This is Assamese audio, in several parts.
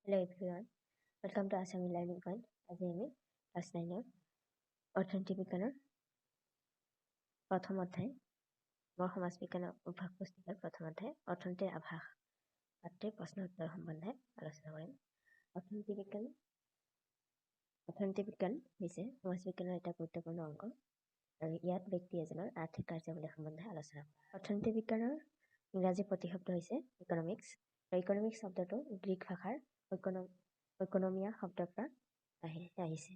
Hello everyone, welcome to Assam Learning Point. আজি আমি ক্লাছ নাইনৰ অৰ্থনীতি বিজ্ঞানৰ প্ৰথম অধ্যায়, বৰ সমাজ বিজ্ঞানৰ অভ্যাস পুস্তিকাৰ প্ৰথম অধ্যায় অৰ্থনীতিৰ আভাস পাঠটিৰ প্ৰশ্ন উত্তৰ সম্বন্ধে আলোচনা কৰিম। অৰ্থনীতি বিজ্ঞান হৈছে সমাজ বিজ্ঞানৰ এটা গুৰুত্বপূৰ্ণ অংগ আৰু ইয়াত ব্যক্তি এজনৰ আৰ্থিক কাৰ্যাৱলী সম্বন্ধে আলোচনা কৰে। অৰ্থনীতি বিজ্ঞানৰ ইংৰাজী প্ৰতিশব্দ হৈছে ইকনমিক্স আৰু ইকনমিক্স শব্দটো গ্ৰীক ভাষাৰ ঐকনমিয়া শব্দৰ পৰা আহিছে।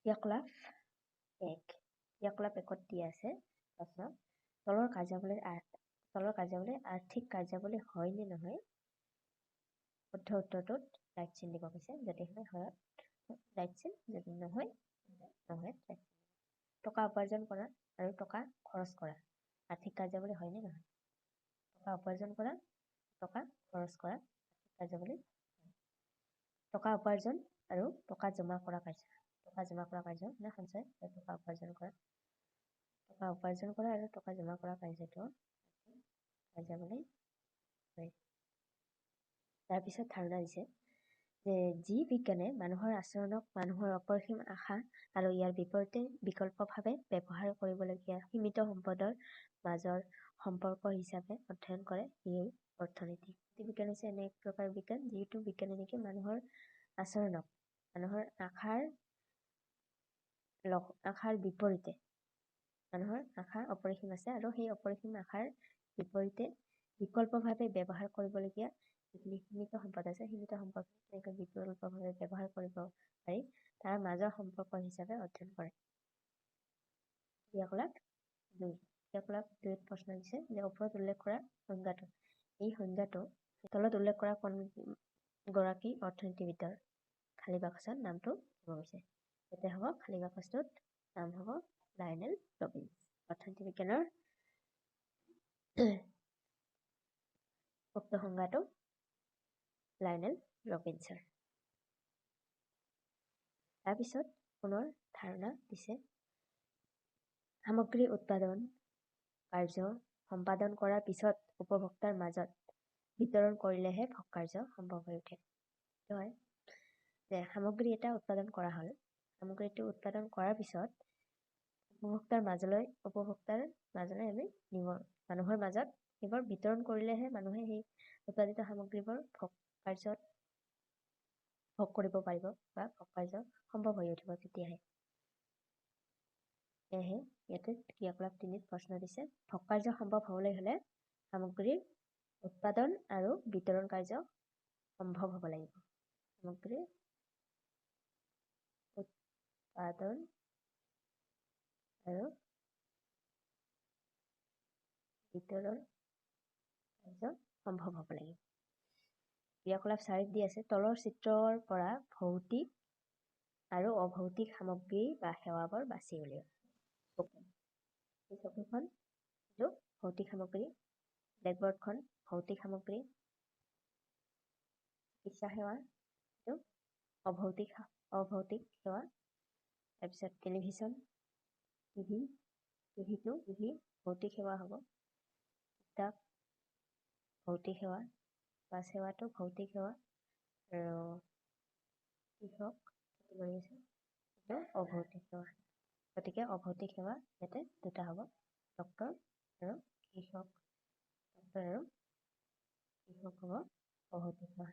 ক্ৰিয়াকলাপ 1। ক্ৰিয়াকলাপ 1ত দিয়া আছে প্ৰশ্ন, তলৰ কাৰ্যাৱলী আৰ্থিক কাৰ্যাৱলী হয় নে নহয়, শুদ্ধ উত্তৰটোত ৰাইট চিন দিব কৈছে। যদি হয়, হয় ৰাইট চিন, যদি নহয়, নহয় ৰাইট চিন। টকা উপাৰ্জন কৰা আৰু টকা খৰচ কৰা আৰ্থিক কাৰ্যাৱলী হয় নে নহয়? টকা উপাৰ্জন কৰা, টকা খৰচ কৰা কাৰ্যাৱলী। টকা উপাৰ্জন আৰু টকা জমা কৰা কাৰ্য, টকা জমা কৰা কাৰ্য মানে সঞ্চয়। টকা উপাৰ্জন কৰা আৰু টকা জমা কৰা কাৰ্যটো কাৰ্যাৱলী হয়। তাৰপিছত ধাৰণা দিছে যে যি বিজ্ঞানে মানুহৰ আচৰণক মানুহৰ অপৰিসীম আশা আৰু ইয়াৰ বিপৰীতে বিকল্পভাৱে ব্যৱহাৰ কৰিবলগীয়া সীমিত সম্পদৰ মাজৰ সম্পৰ্ক হিচাপে অধ্যয়ন কৰে, সিয়েই অৰ্থনীতি। বিজ্ঞান হৈছে এনে এক প্ৰকাৰৰ বিজ্ঞান, যিটো বিজ্ঞানে নেকি মানুহৰ আচৰণক মানুহৰ আশাৰ বিপৰীতে, মানুহৰ আশা অপৰিসীম আছে আৰু সেই অপৰিসীম আশাৰ বিপৰীতে বিকল্পভাৱে ব্যৱহাৰ কৰিবলগীয়া যিখিনি সীমিত সম্পদ আছে, সীমিত সম্পদ কেনেকৈ বিকল্পভাৱে ব্যৱহাৰ কৰিব পাৰি, তাৰ মাজৰ সম্পৰ্ক হিচাপে অধ্যয়ন কৰে। ক্ৰিয়াকলাপ 2। ক্ৰিয়াকলাপ 2ত প্ৰশ্ন দিছে যে ওপৰত উল্লেখ কৰা সংজ্ঞাটো, এই সংজ্ঞাটো তলত উল্লেখ কৰা কোন গৰাকী অৰ্থনীতিবিদৰ, খালী বাকচত নামটো দিব গৈছে। তেতিয়া হ'ব, খালী বাকচটোত নাম হ'ব লায়নেল ৰবিন্স। অৰ্থনীতি বিজ্ঞানৰ উক্ত সংজ্ঞাটো লায়নেল ৰবিন্সৰ। তাৰপিছত পুনৰ ধাৰণা দিছে, সামগ্ৰী উৎপাদন কাৰ্য সম্পাদন কৰাৰ পিছত উপভোক্তাৰ মাজত বিতৰণ কৰিলেহে ভোগ কাৰ্য সম্ভৱ হৈ উঠে। হয় যে সামগ্ৰী এটা উৎপাদন কৰা হ'ল, সামগ্ৰীটো উৎপাদন কৰাৰ পিছত উপভোক্তাৰ মাজলৈ আমি নিব, মানুহৰ মাজত সেইবোৰ বিতৰণ কৰিলেহে মানুহে সেই উৎপাদিত সামগ্ৰীবোৰ ভোগ কাৰ্যত ভোগ কৰিব পাৰিব বা ভোগ কাৰ্য সম্ভৱ হৈ উঠিব তেতিয়াহে। সেয়েহে ইয়াতে ক্ৰিয়াকলাপ 3ত প্ৰশ্ন দিছে, ভোগ কাৰ্য সম্ভৱ হ'বলৈ হ'লে সামগ্ৰীৰ উৎপাদন আৰু বিতৰণ কাৰ্য সম্ভৱ হ'ব লাগিব। সামগ্ৰীৰ উৎপাদন আৰু বিতৰণ কাৰ্য সম্ভৱ হ'ব লাগিব। ক্ৰিয়াকলাপ 4ত দি আছে, তলৰ চিত্ৰৰ পৰা ভৌতিক আৰু অভৌতিক সামগ্ৰী বা সেৱাবোৰ বাছি উলিওৱা। এই চকীখন এইটো ভৌতিক সামগ্ৰী, ব্লেকবৰ্ডখন ভৌতিক সামগ্ৰী, চিকিৎসা সেৱা এইটো অভৌতিক সেৱা। তাৰপিছত টেলিভিশ্যন, টিভি, টিভিটো টিভি ভৌতিক সেৱা হ'ব। কিতাপ ভৌতিক সেৱা, বাছ সেৱাটো ভৌতিক সেৱা আৰু কৃষক খেতি কৰি আছে, এইটো অভৌতিক সেৱা। গতিকে অভৌতিক সেৱা ইয়াতে দুটা হ'ব, ডক্তৰ আৰু কৃষক। ডক্তৰ আৰু কৃষক হ'ব অভৌতিক সেৱা।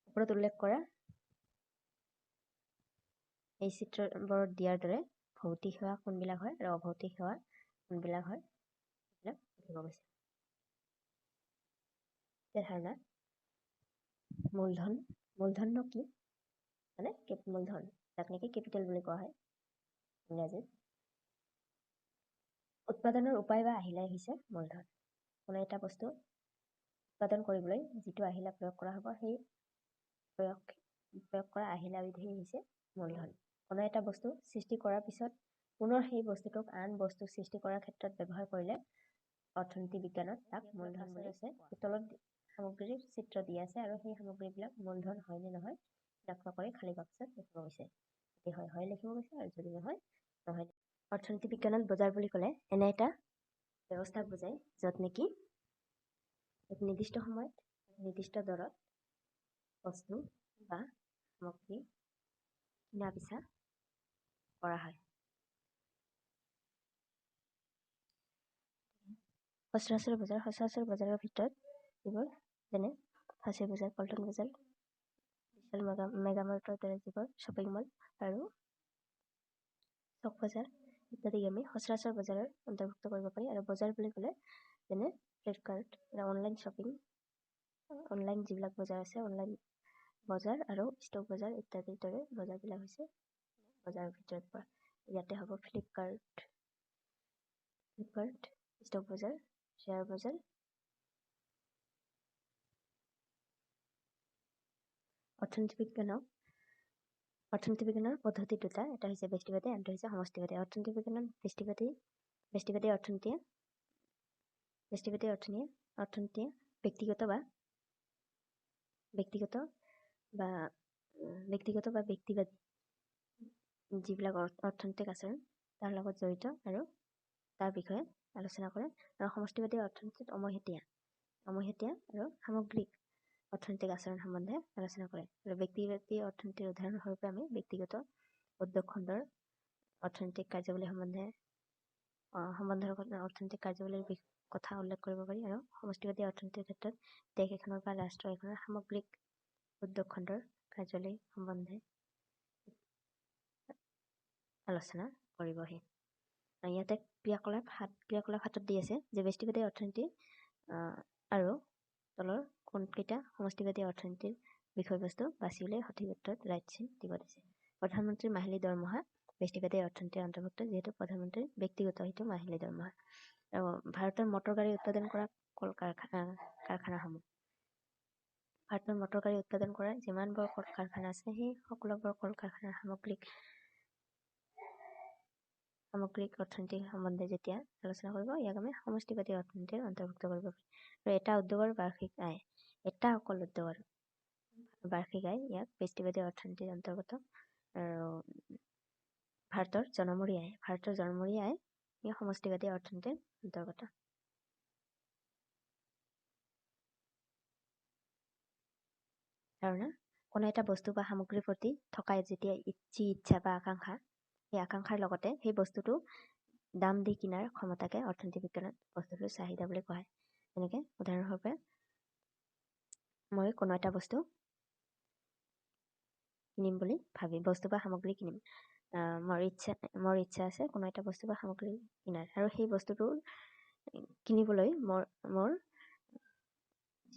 ওপৰত উল্লেখ কৰা এই চিত্ৰবোৰত দিয়াৰ দৰে ভৌতিক সেৱা কোনবিলাক হয় আৰু অভৌতিক সেৱা কোনবিলাক হয়, সেইবিলাক লিখিব গৈছে। ধাৰণা মূলধন। মূলধননো কি? মানে মূলধন, যাক নেকি কেপিটেল বুলি কোৱা হয় ইংৰাজীত। উৎপাদনৰ উপায় বা আহিলাই হৈছে মূলধন। কোনো এটা বস্তু উৎপাদন কৰিবলৈ যিটো আহিলা প্ৰয়োগ কৰা হ'ব, সেই প্ৰয়োগ কৰা আহিলাবিধেই হৈছে মূলধন। কোনো এটা বস্তু সৃষ্টি কৰাৰ পিছত পুনৰ সেই বস্তুটোক আন বস্তু সৃষ্টি কৰাৰ ক্ষেত্ৰত ব্যৱহাৰ কৰিলে অৰ্থনীতি বিজ্ঞানত তাক মূলধন বুলি আছে। তলত সামগ্ৰীৰ চিত্ৰ দিয়া আছে আৰু সেই সামগ্ৰীবিলাক মূলধন হয় নে নহয় চিনাক্ত কৰি খালী বাক্সত লিখিব গৈছে। যদি হয়, হয় লিখিব গৈছে আৰু যদি নহয়, নহয়। অৰ্থনীতি বিজ্ঞানত বজাৰ বুলি ক'লে এনে এটা ব্যৱস্থাক বুজায় য'ত নেকি এক নিৰ্দিষ্ট সময়ত নিৰ্দিষ্ট দৰত বস্তু বা সামগ্ৰী কিনা বেচা কৰা হয়। সচৰাচৰ বজাৰ, সচৰাচৰ বজাৰৰ ভিতৰত যিবোৰ যেনে ফাঁচী বজাৰ, পল্টন বজাৰ, বিশাল মেগামাৰ্টৰ দৰে যিবোৰ শ্বপিং মল আৰু চক বজাৰ ইত্যাদিক আমি সচৰাচৰ বজাৰৰ অন্তৰ্ভুক্ত কৰিব পাৰি। আৰু বজাৰ বুলি ক'লে যেনে ফ্লিপকাৰ্ট, অনলাইন শ্বপিং, অনলাইন যিবিলাক বজাৰ আছে, অনলাইন বজাৰ আৰু ষ্টক বজাৰ ইত্যাদিৰ দৰে বজাৰবিলাক হৈছে বজাৰৰ ভিতৰত পৰা। ইয়াতে হ'ব ফ্লিপকাৰ্ট, ষ্টক বজাৰ, শ্বেয়াৰ বজাৰ। অৰ্থনীতি বিজ্ঞানৰ পদ্ধতি দুটা, এটা হৈছে ব্যষ্টিবাদী, আনটো হৈছে সমষ্টিবাদী। অৰ্থনীতি বিজ্ঞানত ব্যষ্টিবাদী অৰ্থনীতিয়ে ব্যক্তিগত বা ব্যক্তিবাদী যিবিলাক অৰ্থনৈতিক আচৰণ তাৰ লগত জড়িত আৰু তাৰ বিষয়ে আলোচনা কৰে। আৰু সমষ্টিবাদী অৰ্থনীতিত অমহতীয়া আৰু সামগ্ৰিক অৰ্থনৈতিক আচৰণ সম্বন্ধে আলোচনা কৰে। আৰু ব্যক্তিবাদী অৰ্থনীতিৰ উদাহৰণস্বৰূপে আমি ব্যক্তিগত উদ্যোগ খণ্ডৰ অৰ্থনৈতিক কাৰ্যাৱলী সম্বন্ধৰ অৰ্থনৈতিক কাৰ্যাৱলীৰ কথা উল্লেখ কৰিব পাৰি। আৰু সমষ্টিবাদী অৰ্থনীতিৰ ক্ষেত্ৰত দেশ এখনৰ বা ৰাষ্ট্ৰ এখনৰ সামগ্ৰিক উদ্যোগ খণ্ডৰ কাৰ্যাৱলী সম্বন্ধে আলোচনা কৰিবহি। ইয়াতে ক্ৰিয়াকলাপ হাতত দি আছে যে ব্যষ্টিবাদী অৰ্থনীতি আৰু তলৰ কোনকেইটা সমষ্টিবাদী অৰ্থনীতিৰ বিষয়বস্তু বাছি উলিয়াই সঠিক উত্তৰত ৰাইট চিন দিব দিছে। প্ৰধানমন্ত্ৰীৰ মাহিলী দৰমহা ব্যষ্টিবাদী অৰ্থনীতিৰ অন্তৰ্ভুক্ত, যিহেতু প্ৰধানমন্ত্ৰীৰ ব্যক্তিগত সেইটো মাহিলী দৰমহা। আৰু ভাৰতৰ মটৰ গাড়ী উৎপাদন কৰা কল কাৰখানাসমূহ, ভাৰতৰ মটৰ গাড়ী উৎপাদন কৰা যিমানবোৰ কল কাৰখানা আছে সেই সকলোবোৰ কল কাৰখানাৰ সামগ্ৰিক অৰ্থনীতি সম্বন্ধে যেতিয়া আলোচনা কৰিব, ইয়াক আমি সমষ্টিবাদী অৰ্থনীতিৰ অন্তৰ্ভুক্ত কৰিব পাৰি। আৰু এটা উদ্যোগৰ বাৰ্ষিক আয়, এটা অকল উদ্যোগৰ বাৰ্ষিক আয়, ইয়াক ব্যষ্টিবাদী অৰ্থনীতিৰ অন্তৰ্গত। আৰু ভাৰতৰ জনমূৰি আয় ই সমষ্টিবাদী অৰ্থনীতিৰ অন্তৰ্গত। ধাৰণা, কোনো এটা বস্তু বা সামগ্ৰীৰ প্ৰতি থকা যেতিয়া যি ইচ্ছা বা আকাংক্ষা, সেই আকাংক্ষাৰ লগতে সেই বস্তুটো দাম দি কিনাৰ ক্ষমতাকে অৰ্থনীতি বিজ্ঞানত বস্তুটোৰ চাহিদা বুলি কোৱা হয়। যেনেকৈ উদাহৰণস্বৰূপে মই কোনো এটা বস্তু কিনিম বুলি ভাবি বস্তু বা সামগ্ৰী কিনিম, মোৰ ইচ্ছা আছে কোনো এটা বস্তু বা সামগ্ৰী কিনাৰ, আৰু সেই বস্তুটো কিনিবলৈ মোৰ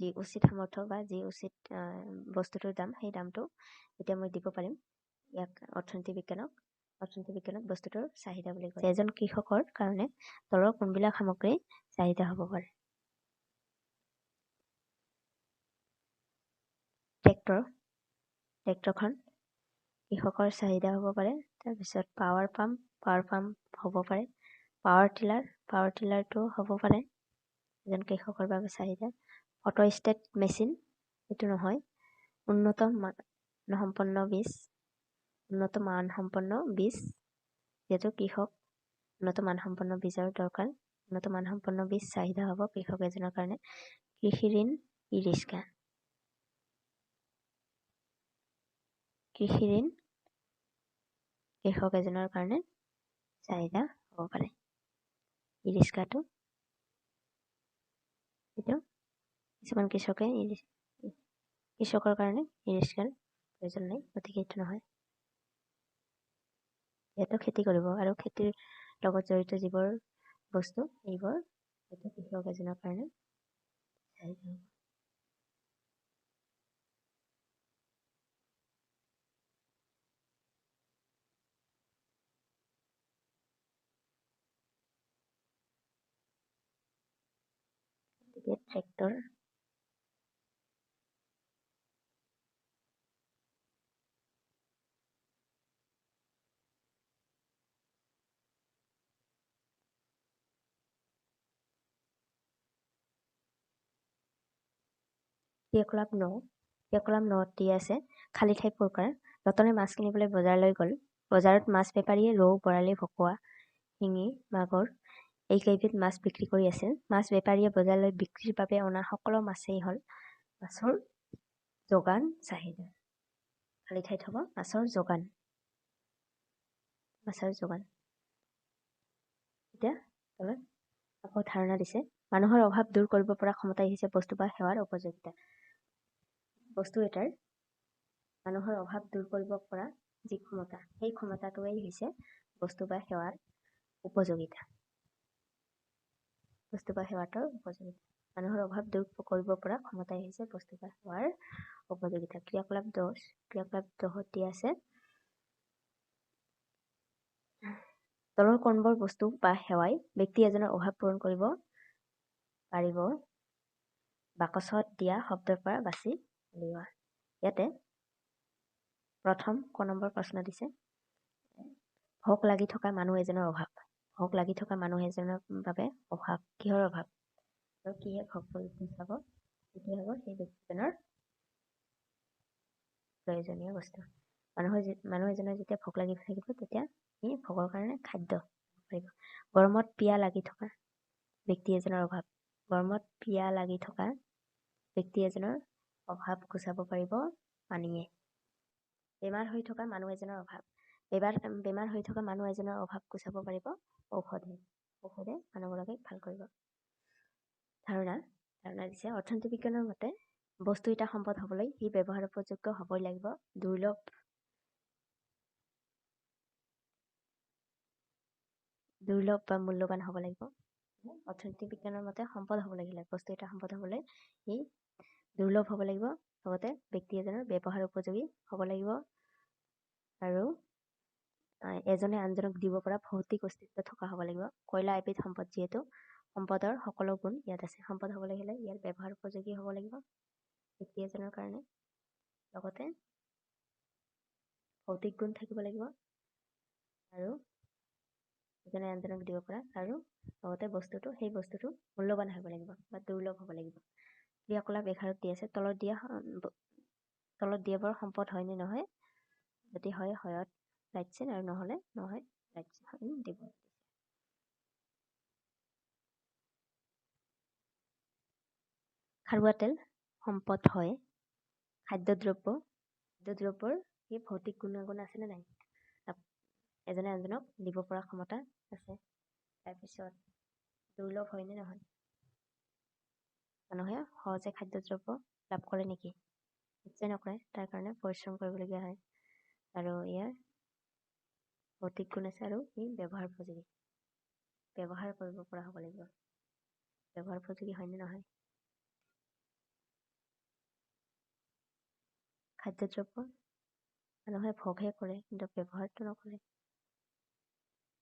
যি উচিত সামৰ্থ্য বা যি উচিত বস্তুটোৰ দাম, সেই দামটো যেতিয়া মই দিব পাৰিম, ইয়াক অৰ্থনীতি বিজ্ঞানত বস্তুটোৰ চাহিদা বুলি কয়। এজন কৃষকৰ কাৰণে তলৰ কোনবিলাক সামগ্ৰী চাহিদা হ'ব পাৰে? ট্ৰেক্টৰখন কৃষকৰ চাহিদা হ'ব পাৰে। তাৰপিছত পাৱাৰ পাম্প হ'ব পাৰে, পাৱাৰ টিলাৰটো হ'ব পাৰে এজন কৃষকৰ বাবে চাহিদা। অটো ষ্টেট মেচিন এইটো নহয়। উন্নত মানসম্পন্ন বীজ, যিহেতু কৃষক উন্নত মানসম্পন্ন বীজৰ দৰকাৰ, উন্নত মানসম্পন্ন বীজ চাহিদা হ'ব কৃষক এজনৰ কাৰণে। কৃষি ঋণ, ই ৰিক্সা, কৃষি ঋণ কৃষক এজনৰ কাৰণে চাহিদা হ'ব পাৰে। ই ৰিক্সাটো এইটো কিছুমান কৃষকৰ কাৰণে ই ৰিক্সাৰ প্ৰয়োজন নাই, গতিকে এইটো নহয়। যিহেতু খেতি কৰিব আৰু খেতিৰ লগত জড়িত যিবোৰ বস্তু এইবোৰ এইটো কৃষক এজনৰ কাৰণে চাহিদা হ'ব। গতিকে ট্ৰেক্টৰ ক্ৰিয়াকলাপ ন দি আছে খালী ঠাই পূৰ কৰা। ৰতনে মাছ কিনিবলৈ বজাৰলৈ গ'ল। বজাৰত মাছ বেপাৰীয়ে ৰৌ, বৰালি, ভকুৱা, শিঙি, মাগুৰ এইকেইবিধ মাছ বিক্ৰী কৰি আছিল। মাছ বেপাৰীয়ে বজাৰলৈ বিক্ৰীৰ বাবে অনা সকলো মাছেই হ'ল মাছৰ যোগান চাহিদা। খালী ঠাইত হ'ব মাছৰ যোগান, মাছৰ যোগান। এতিয়া তলত আকৌ ধাৰণা দিছে, মানুহৰ অভাৱ দূৰ কৰিব পৰা ক্ষমতাই হৈছে বস্তু বা সেৱাৰ উপযোগিতা। বস্তু এটাৰ মানুহৰ অভাৱ দূৰ কৰিব পৰা যি ক্ষমতা, সেই ক্ষমতাটোৱেই হৈছে বস্তু বা সেৱাৰ উপযোগিতা। বস্তু বা সেৱাটোৰ উপযোগিতা, মানুহৰ অভাৱ দূৰ কৰিব পৰা ক্ষমতাই হৈছে বস্তু বা সেৱাৰ উপযোগিতা। ক্ৰিয়াকলাপ 10, ক্ৰিয়াকলাপ 10 দিয়া আছে, তলৰ কোনবোৰ বস্তু বা সেৱাই ব্যক্তি এজনৰ অভাৱ পূৰণ কৰিব পাৰিব বাকচত দিয়া শব্দৰ পৰা বাছি উলিওৱা। ইয়াতে প্ৰথম ক নম্বৰ প্ৰশ্ন দিছে, ভোক লাগি থকা মানুহ এজনৰ অভাৱ। ভোক লাগি থকা মানুহ এজনৰ বাবে অভাৱ, কিহৰ অভাৱ আৰু কিহে ভোক গুচাব, তেতিয়া হ'ব সেই ব্যক্তিজনৰ প্ৰয়োজনীয় বস্তু। মানুহ এজনৰ যেতিয়া ভোক লাগি থাকিব তেতিয়া সি ভোকৰ কাৰণে খাদ্য পাৰিব। গৰমত পিয়াহ লাগি থকা ব্যক্তি এজনৰ অভাৱ, গৰমত পিয়াহ লাগি থকা ব্যক্তি এজনৰ অভাৱ গুচাব পাৰিব পানীয়ে। বেমাৰ হৈ থকা মানুহ এজনৰ অভাৱ, বেমাৰ হৈ থকা মানুহ এজনৰ অভাৱ গুচাব পাৰিব ঔষধে, ঔষধে মানুহগৰাকীক ভাল কৰিব। ধাৰণা দিছে, অৰ্থনীতি বিজ্ঞানৰ মতে বস্তু এটা সম্পদ হ'বলৈ সি ব্যৱহাৰ উপযোগ্য হ'বই লাগিব, দুৰ্লভ বা মূল্যৱান হ'ব লাগিব। অৰ্থনীতি বিজ্ঞানৰ মতে সম্পদ হ'ব লাগিলে, বস্তু এটা সম্পদ হ'বলৈ সি দুৰ্লভ হ'ব লাগিব, লগতে ব্যক্তি এজনৰ ব্যৱহাৰ উপযোগী হ'ব লাগিব আৰু এজনে আনজনক দিব পৰা ভৌতিক অস্তিত্ব থকা হ'ব লাগিব। কয়লা এবিধ সম্পদ, যিহেতু সম্পদৰ সকলো গুণ ইয়াত আছে। সম্পদ হ'বলৈ হ'লে ইয়াৰ ব্যৱহাৰ উপযোগী হ'ব লাগিব ব্যক্তি এজনৰ কাৰণে, লগতে ভৌতিক গুণ থাকিব লাগিব আৰু এজনে আনজনক দিব পৰা, আৰু লগতে সেই বস্তুটো মূল্যৱান হ'ব লাগিব বা দুৰ্লভ হ'ব লাগিব। ক্ৰিয়াকলাপ 11 দি আছে, তলত দিয়াবোৰ সম্পদ হয় নে নহয়, যদি হয় হয়ত ৰাইট চিন আৰু নহ'লে নহয় ৰাইট চিন দিব। খাৰুৱা তেল সম্পদ হয়। খাদ্যদ্ৰব্যৰ এই ভৌতিক গুণাগুণ আছেনে নাই, এজনে আনজনক দিব পৰা ক্ষমতা আছে। তাৰপিছত দুৰ্লভ হয়নে নহয়, মানুহে সহজে খাদ্যদ্ৰব্য লাভ কৰে নেকি, নিশ্চয় নকৰে, তাৰ কাৰণে পৰিশ্ৰম কৰিবলগীয়া হয়। আৰু ইয়াৰ ভৌতিক গুণ আছে আৰু ই ব্যৱহাৰ উপযোগী, ব্যৱহাৰ কৰিব পৰা হ'ব লাগিব, ব্যৱহাৰ উপযোগী হয়নে নহয়। খাদ্যদ্ৰব্য মানুহে ভোগহে কৰে কিন্তু ব্যৱহাৰটো নকৰে।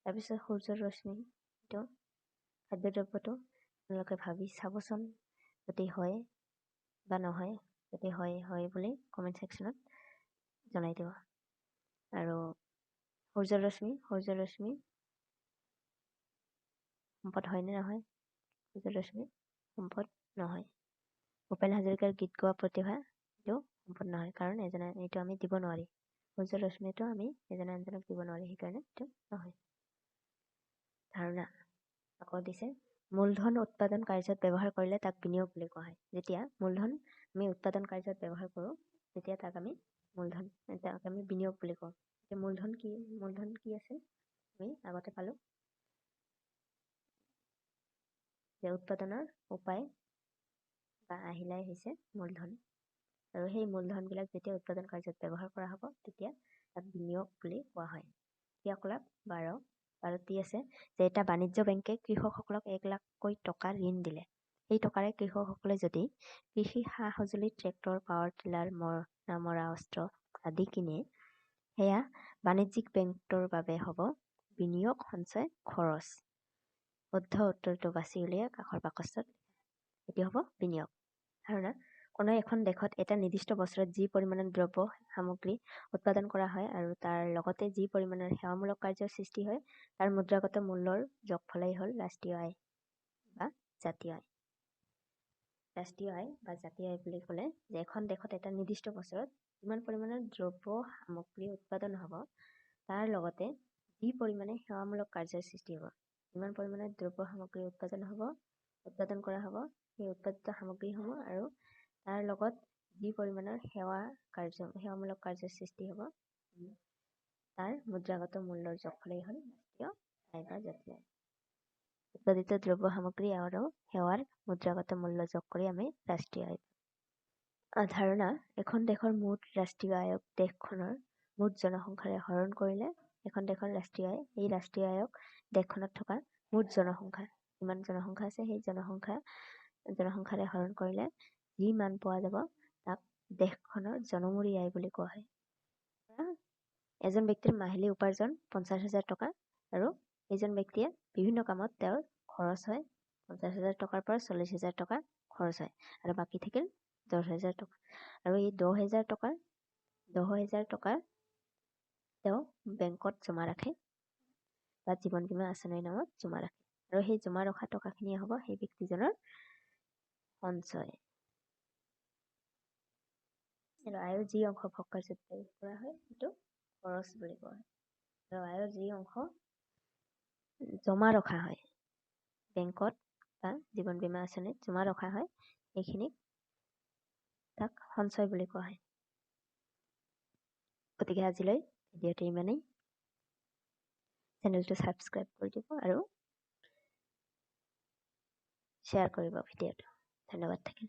তাৰপিছত সূৰ্যৰ ৰশ্মি, এইটো খাদ্যদ্ৰব্যটো আপোনালোকে ভাবি চাবচোন, যদি হয় বা নহয়, যদি হয় হয় বুলি কমেণ্ট ছেকশ্যনত জনাই দিব। আৰু সূৰ্যৰ ৰশ্মি সম্পদ হয়নে নহয়, সূৰ্যৰ ৰশ্মি সম্পদ নহয়। ভূপেন হাজৰিকাৰ গীত গোৱা প্ৰতিভা, এইটো সম্পদ নহয়, কাৰণ এজনে এইটো আমি দিব নোৱাৰি, সূৰ্যৰ ৰশ্মিটো আমি এজনে আনজনক দিব নোৱাৰি, সেইকাৰণে এইটো নহয়। ধাৰণা আকৌ দিছে, মূলধন উৎপাদন কাৰ্যত ব্যৱহাৰ কৰিলে তাক বিনিয়োগ বুলি কোৱা হয়। যেতিয়া মূলধন আমি উৎপাদন কাৰ্যত ব্যৱহাৰ কৰোঁ তেতিয়া তাক আমি মূলধন, তাক আমি বিনিয়োগ বুলি কওঁ। এতিয়া মূলধন কি আছিল আমি আগতে পালোঁ যে উৎপাদনৰ উপায় বা আহিলাই হৈছে মূলধন, আৰু সেই মূলধনবিলাক যেতিয়া উৎপাদন কাৰ্যত ব্যৱহাৰ কৰা হ'ব তেতিয়া তাক বিনিয়োগ বুলি কোৱা হয়। ক্ৰিয়াকলাপ 12 দি আছে যে এটা বাণিজ্য বেংকে কৃষকসকলক 1 লাখকৈ টকা ঋণ দিলে। এই টকাৰে কৃষকসকলে যদি কৃষি সা-সঁজুলি, ট্ৰেক্টৰ, পাৱাৰ টিলাৰ, মৰণা মৰা অস্ত্ৰ আদি কিনে, সেয়া বাণিজ্যিক বেংকটোৰ বাবে হ'ব বিনিয়োগ সঞ্চয় খৰচ। শুদ্ধ উত্তৰটো বাছি উলিয়াই কাষৰ বাকচত এইটো হ'ব বিনিয়োগ। ধাৰণা, কোনো এখন দেশত এটা নিৰ্দিষ্ট বছৰত যি পৰিমাণৰ দ্ৰব্য সামগ্ৰী উৎপাদন কৰা হয় আৰু তাৰ লগতে যি পৰিমাণৰ সেৱামূলক কাৰ্যৰ সৃষ্টি হয় তাৰ মুদ্ৰাগত মূল্যৰ যোগফলেই হ'ল ৰাষ্ট্ৰীয় আয় বা জাতীয় আয়। ৰাষ্ট্ৰীয় আয় বা জাতীয় আয় বুলি ক'লে যে এখন দেশত এটা নিৰ্দিষ্ট বছৰত যিমান পৰিমাণৰ দ্ৰব্য সামগ্ৰী উৎপাদন হ'ব তাৰ লগতে যি পৰিমাণে সেৱামূলক কাৰ্যৰ সৃষ্টি হ'ব, যিমান পৰিমাণে দ্ৰব্য সামগ্ৰী উৎপাদন হ'ব, উৎপাদন কৰা হ'ব, সেই উৎপাদিত সামগ্ৰীসমূহ আৰু তাৰ লগত যি পৰিমাণৰ সেৱা কাৰ্য, সেৱামূলক কাৰ্যৰ সৃষ্টি হ'ব, তাৰ মুদ্ৰাগত মূল্যৰ যোগফলেই হ'ল ৰাষ্ট্ৰীয় আয় বা জাতীয় আয়। উৎপাদিত দ্ৰব্য সামগ্ৰী আৰু সেৱাৰ মুদ্ৰাগত মূল্য যোগ কৰি আমি ৰাষ্ট্ৰীয় আয়। ধাৰণা, এখন দেশৰ মুঠ ৰাষ্ট্ৰীয় আয়ক দেশখনৰ মুঠ জনসংখ্যাৰে হৰণ কৰিলে এখন দেশৰ ৰাষ্ট্ৰীয় আয়, এই ৰাষ্ট্ৰীয় আয়ক দেশখনত থকা মুঠ জনসংখ্যা, যিমান জনসংখ্যা আছে সেই জনসংখ্যাৰে হৰণ কৰিলে যি মান পোৱা যাব তাক দেশখনৰ জনমূৰি আয় বুলি কোৱা হয়। এজন ব্যক্তিৰ মাহিলী উপাৰ্জন 50,000 টকা আৰু এইজন ব্যক্তিয়ে বিভিন্ন কামত তেওঁৰ খৰচ হয় 50,000 টকাৰ পৰা 40,000 টকা খৰচ হয় আৰু বাকী থাকিল 10,000 টকা। আৰু এই 10,000 টকা তেওঁ বেংকত জমা ৰাখে বা জীৱন বীমা আঁচনিৰ নামত জমা ৰাখে আৰু সেই জমা ৰখা টকাখিনিয়ে হ'ব সেই ব্যক্তিজনৰ সঞ্চয়। আৰু আয়ৰ যি অংশ ভোগ কাৰ্যত ব্যয় কৰা হয় সেইটো খৰচ বুলি কোৱা হয়। আৰু আয়ৰ যি অংশ জমা ৰখা হয় বেংকত বা জীৱন বীমা আঁচনিত জমা ৰখা হয় সেইখিনিক তাক সঞ্চয় বুলি কোৱা হয়। গতিকে আজিলৈ ভিডিঅ'টো ইমানেই। চেনেলটো ছাবস্ক্ৰাইব কৰি দিব আৰু শ্বেয়াৰ কৰিব ভিডিঅ'টো। ধন্যবাদ থাকিল।